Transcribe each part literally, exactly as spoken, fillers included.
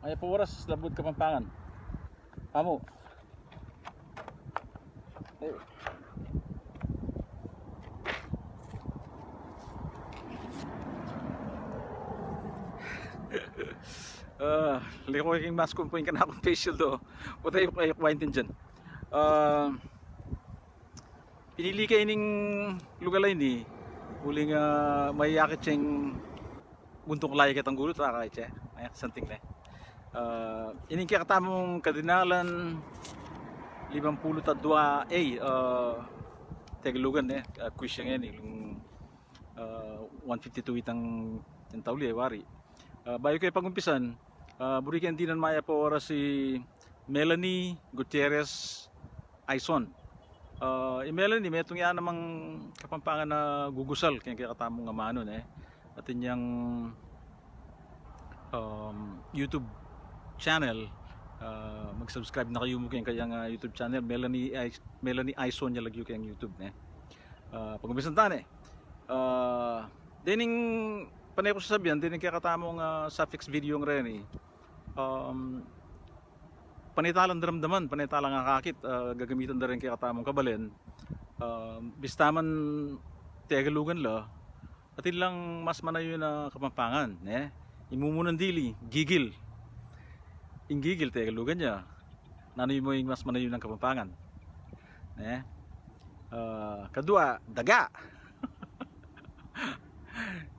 Ay, pawaras, labuad Kapampangan. Amu. Ay. Ah, liko king mask ku, ing kanakung face shield, o. Patse ku, e ku aintindian. Ah, pinili ke ining lugal a ini uling, ah, mayakit ya ing buntung layi ketang gulut, a, kaya, ay, something ne. Ah, ining kekatamung kadinalan limampulu't adua A, ah, Tegalugan, e, ah, quiz ya ngeni, lung, ah, one fifty-two itang, itang tauli, e, wari. Ah, bayu ke pag-umpisan, ah, buri keng dinan mayap a oras i Melanie Gutierrez Aison. Ah, i Melanie, metung ya namang Kapampangan a gugusal keng kekatamung amanu, ne. Atin yang, um, YouTube channel, ah, mag-subscribe na kayu mu keng kayang, ah, YouTube channel, Melanie Ai-, Melanie Aison ya lagyu keng YouTube, ne. Ah, pag-umpisan ta ne. Ah, dening pane ku sasabian, dening kekatamung, ah, suffix video ngeni, um, pane ta lang daramdaman, pane ta lang akakit, ah, gagamitan da reng kekatamung kabalen. Ah, bista man Tegalugan la, atin lang mas manayun a Kapampangan, ne? Ing mumunang dili, gigil. Ing gigil, Tegalugan ya. Nanu mu ing mas manayun a Kapampangan, ne? Ah, kadua, daga.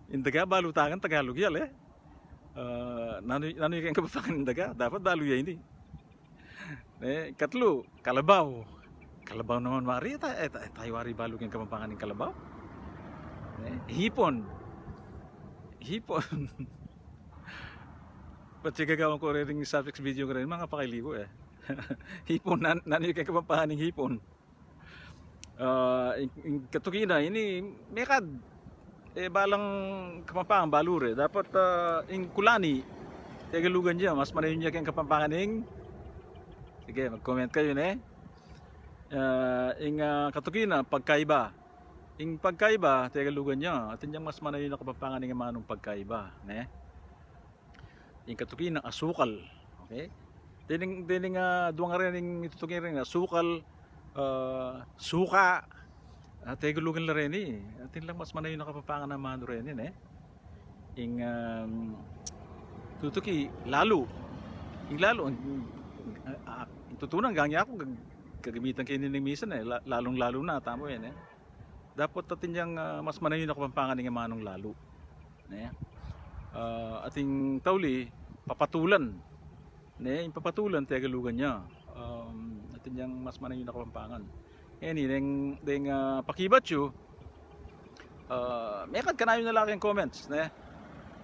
Ing daga, balu ta ngan, Tagalug ya, le. Ah, nanu, nanu ya keng Kapampangan ing daga? Dapat balu ya ini. Ne, katlu, kalabaw. Kalabaw naman wari, e ta-, e ta-, e tayu wari balu keng Kapampangan ing kalabaw. Ne, hipon. Hipon. Patse gagawan ku reng suffix video ngeni, mangapakali ku, e. Hipon, nan-, nanu ya keng Kapampangan ing hipon? Ah, ing, ing katuki na ini, mekad, e, balang Kapampangan balu re. Dapat, ah, ing kulani, Tegalugan ya, mas manayun ya keng Kapampangan ing, sige, mag-comment kayu, ne. Ah, ing, ah, katuki na, pagkaiba. Ing pagkaiba, Tegalugan ya, atin yang mas manayun a Kapampangan ing amanung pagkaiba, ne. Ing katuki na, asukal. Okay? Dening, dening, ah, dua ngeni ring itutuki reni, asukal, ah, suka, ah, Tegalugan la reni. Atin lang mas manayun a Kapampangan a amanu reni, ne. Ing, um, tutuki, lalu. Ing lalu, ing, ah, ah, ing tutunan, gagamitan ku, gag-, gagamitan ke ini ning misan, e, la-, lalung-lalu na, tamu yan, e. Dapat atin yang, ah, mas manayun a Kapampangan ing amanung lalu, ne. Ah, ating tauli, papatulan, ne, ing papatulan, Tegalugan ya. Um, atin yang mas manayun a Kapampangan. Ngeni, deng, deng, ah, pakibat yu, ah, mekad kanayu na la keng comments, ne.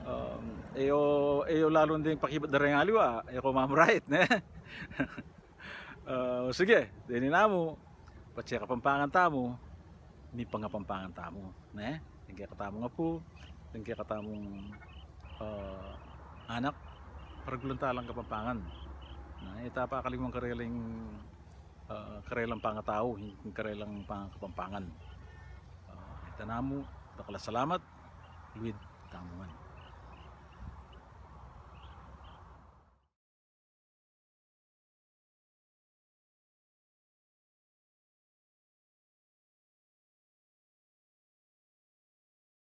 Um, e yu, e yu lalung deng pakibat da reng aliwa, e ku mamurayit, ne. Ah, sige, deni namu, patse Kapampangan tamu, mipangapampangan tamu, ne? Deng kekatamung apu, deng kekatamung, ah, anak, paragulan ta lang Kapampangan. Na, e ta pakalinguan karelang, ah, karelang pangatau, ing karelang pangakapampangan. Ah, ita namu, dakal a salamat, luid tamu ngan.